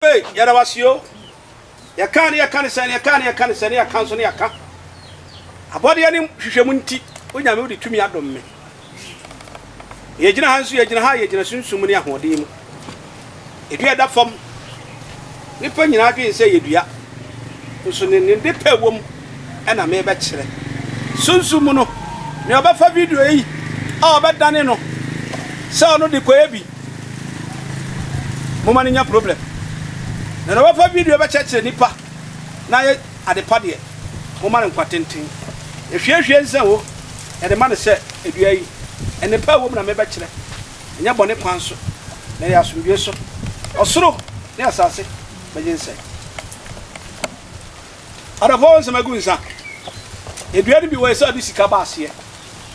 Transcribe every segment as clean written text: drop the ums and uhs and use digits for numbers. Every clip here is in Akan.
Nyame, yɛda wo ase o. Yɛkaa ne yɛka ne sɛn, yɛkaa ne yɛka ne sɛn, ne yɛka nso ne yɛka. Abɔdeɛ ne hwehwɛmu nti, wo Nyame wode tumi adom me. Yɛgyina ha nso, yɛgyina ha, yɛgyina sunsum ne ahoɔden mu. Edua ɛda fam, nnipa nyinaa dwen sɛ ɛyɛ dua, nso ne ne de pɛ wɔ mu na merebɛkyerɛ. Sunsum mu no, nea ɔbɛfa video yi a ɔbɛdane no sɛ ɔno de kɔyɛ bi, momma no nya problem. Na nea ɔbɛfa video bɛkyerɛkyerɛ nnipa na ayɛ ade pa deɛ, momma no nkwa tenten. Yɛhwiehwie nsa o, yɛde ma no sɛ dua yi, nnepa a ɛwɔ mu na merebɛkyerɛ. Ɛnyɛ bɔne kwan so, na ɛyɛ asomdwoe so. Ɔsoro ne asase bɛgye nsɛe. Adɔfoɔ wo nsɛm agu nsa. Edua no bi wɔ sɛ ɔde sika ba aseɛ.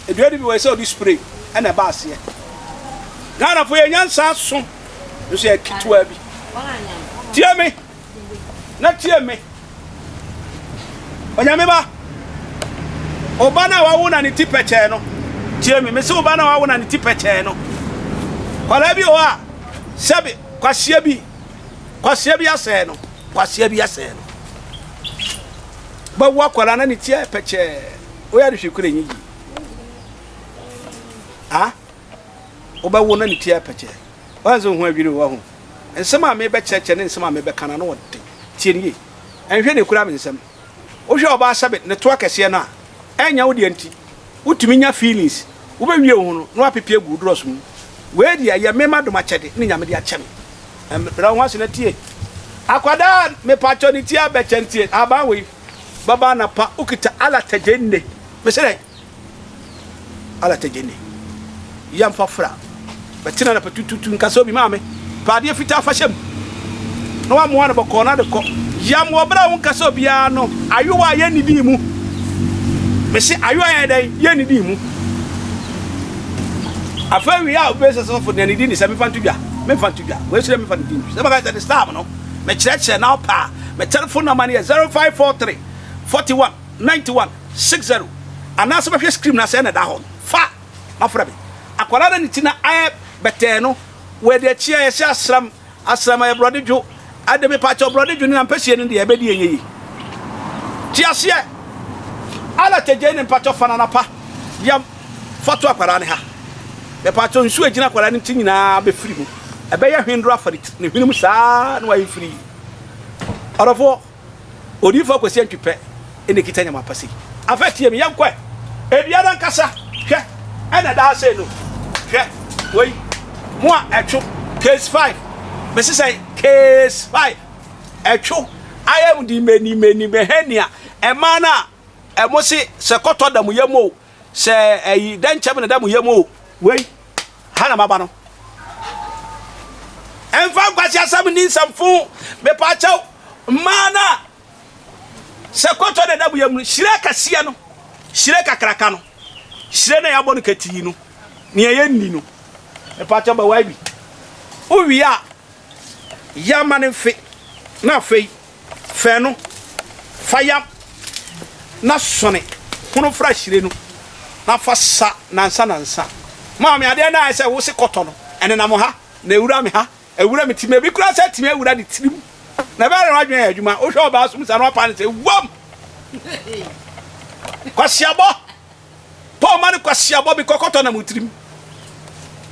Edua no bi wɔ sɛ ɔde spray ɛna ɛba aseɛ. Ghanafoɔ yɛ nyansa aso nso yɛ ketewa bi. Tie me na tie me. Onyame ba, ɔba no a wawo na ne ti pɛkyɛɛ no, tie me, mese ɔba no a wawo na ne ti pɛkyɛɛ no. Kwadaa bi wɔ hɔ a, sɛbe kwasia bi, kwasia bi asɛe no, kwasia bi asɛe no. Bɛwo akwadaa na ne ti ayɛ pɛkyɛɛ, woyɛ ade hwɛ kura nyi yie. Ah, wobɛwo na ne ti ayɛ pɛkyɛɛ. Wɔn sɛ ho adwiri wɔ ho. Nsɛm a mebɛkyerɛkyerɛ ne nsɛm a mebɛka no ano ɔden. Tie no yie. Ɛnhwɛ na ekura me nsam. Wohwɛ ɔbaa sɛbe ne to akɛseɛ no a, ɛnyɛ wo deɛ nti, wotumi nya feelings, wobɛwie wo ho no na woapepe agu wo drɔs mu. Wei deɛ ɛyɛ me m'adom akyɛde ne Nyame de akyɛ me. Brɛ wo ho ase na tie. Akwadaa a mepakyɛw ne ti abɛkyɛ ntie ahaban wei bɛba anapa wokita alatɛgyenne. Mese dɛn? Alatɛgyenne. Yɛmfa fra. Bɛtena anapa tututu nka sɛ obi maame pɛ adeɛ fitaa fa hyɛ mu na wamoa no bɔkɔɔ na de kɔ. Yam wɔ berɛ a wonka sɛ obiara no ayowa a yɛnnidii mu. Mese ayowa a yɛyɛ dɛn? Yɛnnidii mu. Afei wie a wobɛsɛ sɔfo deɛ ne din ne sɛ memfa nto dwa. Memfa nto dwa. Wei so deɛ memfa ne din nto. Sɛ maka sɛ ne star no mekyerɛkyerɛ na wopɛ a me telephone number no yɛ 0543 41 91 60 anaasɛ bɛhwɛ screen no ase ɛna ɛda hɔ no fa na frɛ me. Akwadaa no ne ti na ayɛ bɛtɛɛ no wɔde akyi a yɛsɛ asram asram ɛyɛ borɔde dwo ɛde me pakyɛ borɔde dwo ne na mpɛsie no deɛ ɛbɛdi ɛnyɛ yi. Te aseɛ ala tɛgyɛ ne mpakyɛ fa nanapa yam fa to akwadaa no ha. Mepakyɛ nsuo a ɛgyina akwadaa no ti nyinaa bɛfiri mu. Ɛbɛyɛ hwendoro afa ne hwene mu saa na wayɛ firii. Ɔdɔfoɔ. Odiyifo Akwasi Antwi pɛ na ekita nyama pa sei. Afei tie me, yɛnkɔ ɛ. Edua no ankasa, hwɛ, ɛna ɛda ha sei no. Hwɛ, wei, mo a ɛtwo, case 5, mese sɛn, case 5, ɛtwo, ayɛ mu di meni meni mehenia, ɛmaa no a, ɛmo se sɛ kɔtɔ da mo yam o, sɛ ɛyi dɛnkyɛm na da mo yam o, wei, ha na maba no. Ɛmfa nkwaseasɛm nni nsɛmfo, mepaakyɛw, mmaa no a sɛ kɔtɔ na ɛda mo yam no, hyire kɛseɛ no, hyire kakraka no, hyire na yɛabɔ no katii no, nea yɛnni no, mepaakyɛw bɛwae bi. Wowie a, yam ma no mfe, na afei Fɛ no, fa yam, na sɔne hono fra hyire no, na fa sa nansa nansa. Maame, adeɛ no ayɛ sɛ wo se kɔtɔ no, ɛnenam ha, na ɛwura me ha, ɛwura me tirim, ebi koraa sɛ atumi awura ne tirim. Na ɛbɛyɛ na w'adwene ayɛ adwuma, wohwɛ ɔbaa som saa na wapa no sɛ wam! Kwasiabɔ! Paul ma no kwasiabɔ bi kɔkɔtɔ nam wo tirim.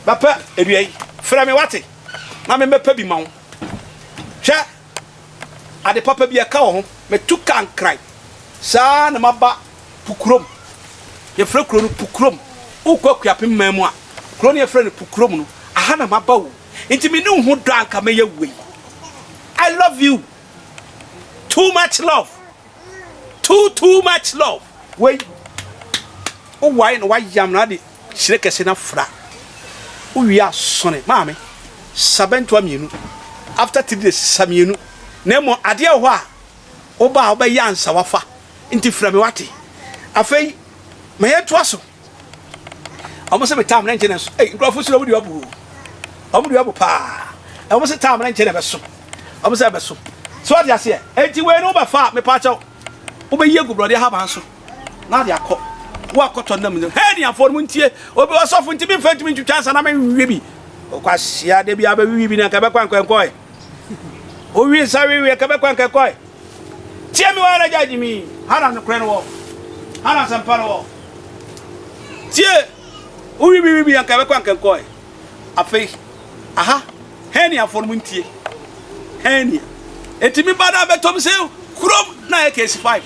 Bɛpɛ edua yi, frɛ me wate, na memmɛpɛ bi ma wo. Hwɛ! Ade papa bi ɛka wɔ ho. Matu kaa Nkran saa na maba Pukurom. Yɛfrɛ kuro no Pukurom. Wokɔ Akuapem man mu a, kuro no yɛfrɛ no Pukurom no, aha na maba o. Nti me ne wo ho dɔ a anka mɛyɛ wei. I love you. Too much love. Too too much love. Wei, wowae na woayam na ade hyire kɛse na fra. Wowie a sɔne. Maame, sa bɛntoa mmienu. After 3 days, sa mmienu. Na mmom adeɛ wɔ hɔ a, woba a wobɛyɛ ansa wafa. Nti frɛ me wate. Afei, ma yɛntoa so. Wɔn sɛ me tam na nkyɛn na ɛso. Ei, nkurɔfo soro wɔn de abu. Wɔn de abu paa. Wɔn sɛ tam na nkyɛn na ɛbɛso. Wɔn sɛ ɛbɛso. So ɔde aseɛ. Enti wei no wobɛfa a, mepa kyɛw. Wobɛyi agu borɔdeɛ ahaban so na ade akɔ. Wo akɔtɔ nam no. Hei nuafoɔ no montie. Obi ɔsɔfo nti memfa ntumi ntwitwa nsa na menwe bi. Ɔkwasia da bi abɛwiwi bi na nka ɛbɛkɔ ankɔ ɛnkɔɛ. Wowie nsa weweɛ ka bɛkɔ anka ɛkɔe. Tie me wara gya gyimi. Ha na nokorɛ no wɔ. Ha na asɛmpa no wɔ. Tie! Wowie bi wie bi anka ɛbɛkɔ anka ɛkɔe. Afei, aha, herniafoɔ no montie. Hernia. Ɛtumi ba na abɛtɔm sɛ kurom na ayɛ case 5.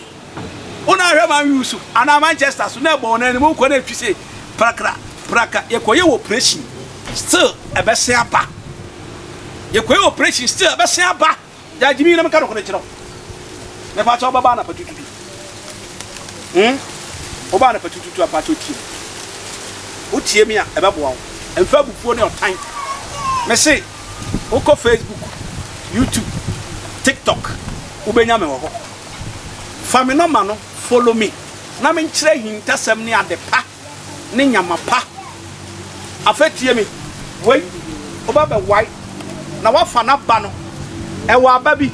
Wo na ahwɛ Man U so anaa Manchester so na ɛbɔ wɔn anim wokɔ na ɛtwi se prakra praka yɛkɔyɛ wɔ operation still ɛbɛsen aba. Yɛkɔyɛ operation still ɛbɛsen aba. Gya gyimi na menka nokorɛ nkyerɛ wo. Mepa kyɛw wobɛba anapa tututu. Hmm? Woba anapa tututu a, mepa kyɛw tie me. Wotie me a, ɛbɛboa wo. Mfa abufuo ne ɔtan. Mese, wokɔ Facebook, YouTube, TikTok, wobɛnya me wɔ hɔ. Fa me nɔma no follow me na menkyerɛ ahintasɛm ne adepa. ne nyama pa. Afei tie me, wei woba bɛwae na woafa n'aba no, ɛwɔ aba bi,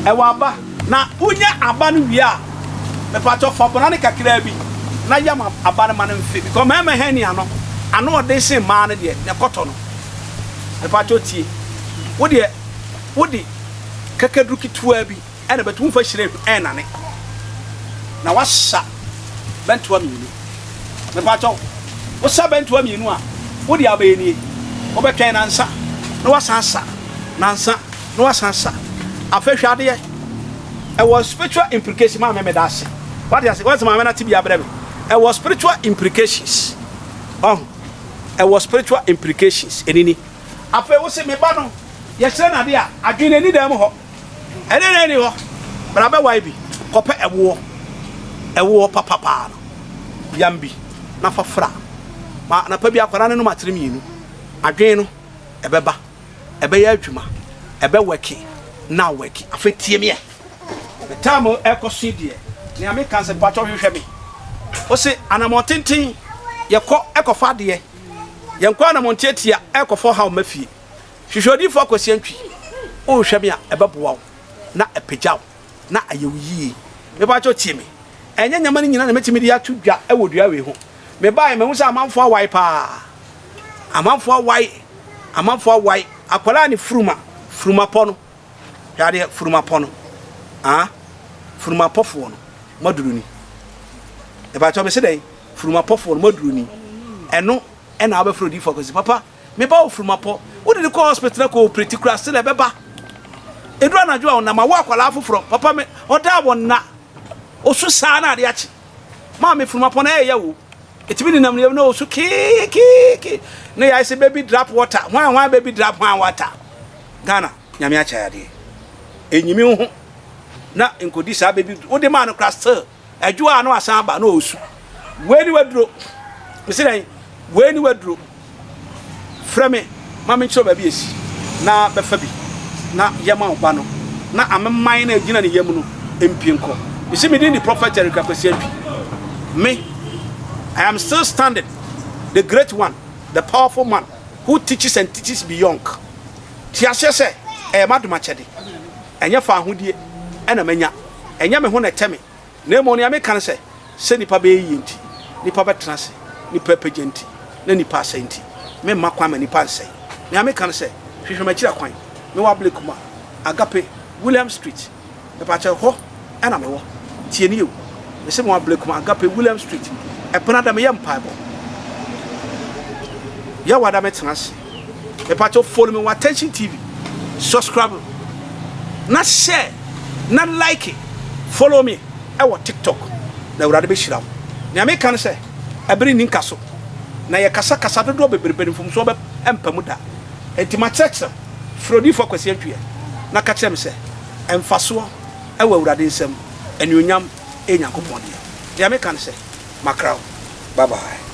ɛwɔ aba, na wonya aba no wie a, mepakyɛw fa bona no kakraa bi na yam aba no ma no mfe, because mmarima hernia no, ano ɔden sen mmaa no deɛ, na ɛkɔtɔ no. Mepakyɛw tie, wo deɛ, wode kakaduru ketewaa bi. Ɛna bɛtu wo mfa hyire ɛnane na wasa bɛntoa mienu. Mepakyɛw, wosa bɛntoa mienu a, wo deɛ abɛyɛ nie, wobɛtwɛn nansa na wasan asa, nansa na wasan asa. Afei hwɛ adeɛ, ɛwɔ spiritual implication, maame meda ase, wate ase, wɔn sɛ maame no ate bi abrɛ me, ɛwɔ spiritual implications, ɔho, ɛwɔ spiritual implications, ɛnini. Afei wo se me ba no, yɛkyerɛ no adeɛ a, adwene no ani dan mu hɔ. Ɛne na ɛni hɔ. Bra bɛwae bi. Kɔpɛ ɛwoɔ. Ɛwoɔ papa paa no. Yam bi na fa fra. Ma anapa bi akwadaa no nom atere mienu. Adwene no, ɛbɛba. Ɛbɛyɛ adwuma. Ɛbɛ wɛke na awɛke. Afei tie me ɛ. Me time ɛkɔ so yi deɛ, nea meka ne sɛ mpakyɛw hwehwɛ me. Wose anamɔn tenten yɛkɔ ɛkɔfa adeɛ. Yɛnkɔ anamɔn tiatia ɛkɔfa ɔhaw mma fie. Hwehwɛ Odiyifoɔ Akwasi Antwi, wohwehwɛ me a ɛbɛboa wo na apagya wo na ayɛ wo yie. Mepakyɛw tie me, ɛnyɛ nneɛma no nyinaa na mɛtumi de ato dwa wɔ dua wei ho. Mebaeɛ mahu sɛ amanfoɔ awae paa, amanfoɔ awae, amanfoɔ awae. Akwadaa ne furuma, furumapɔ no, hwɛ adeɛ, furumapɔ no, ah, furumapɔfoɔ no, moaduru ni. Mepakyɛw mese dɛn? Furumapɔfoɔ no, moaduru ni. Ɛno ɛna wobɛfrɛ Odiyifoɔ Akwasi, papa. Me ba ofurumapɔ, wode no kɔ hospital na kɔ operate koraa still ɛbɛba. Ɛduru anadwo a ɔnam awo akwadaa foforɔ, papa me ɔda a wɔnna, osu saa na ade akye. Maame furumapɔ no ɛyɛ o, ɛtumi nenam ne yam na osu keekeeke na yɛayɛ sɛ baby drop water, hwan hwan baby drop hwan water. Ghana, Nyame akyɛ adeɛ. Ɛnyimi wo ho na nkɔdi saa baby, wode maa no koraa still. Ɛdwo a na wasan aba na ɔresu. Wei ne w'aduro. Mese dɛn? Wei ne w'aduro. Frɛ me ma menkyerɛ wo baabi a ɛsi na bɛfa bi na yɛ ma wo ba no na ameman no a ɛgyina ne yam no mpue nkɔ. Mese me din de Prophet Eric Akwasi Antwi. Me, I am still standing, the great one, the powerful man who teaches and teaches beyond. Te aseɛ sɛ ɛyɛ m'adom akyɛde, ɛnyɛ faahodie na manya. Ɛnyɛ me ho na ɛtɛ me, na mmom nea meka ne sɛ, sɛ nnipa bɛyɛ yie nti, nnipa bɛtena ase, nnipa apagya nti, na nnipa asɛe nti, meremma kwan ma nnipa nsɛe. Nea meka ne sɛ, hwehwɛ m'akyiri akwan. Mewɔ Ablekuma, Agape, William Street. Mepakyɛw, ɛhɔ na mewɔ. Tie nie o, mese mewɔ Ablekuma, Agape, William Street. Ɛbenada meyɛ mpaebɔ. Yawada mɛtena ase. Mepakyɛw follow me wɔ Attention TV, subscribe na share na like, follow me ɛwɔ TikTok na Awurade bɛhyira wo. Nea meka ne sɛ ɛbere nni nka so na yɛkasa kasa dodoɔ bebrebe no mfomsoɔ bɛ mpa mu da. Enti makyerɛkyerɛ wo, frɛ Odiyifoɔ Kwasi Antwiɛ na ka kyerɛ me sɛ mfasoɔ ɛwɔ Awurade nsam, anuonyam ɛyɛ Nyankopɔn deɛ. Nea meka ne sɛ makra wo. Bye bye.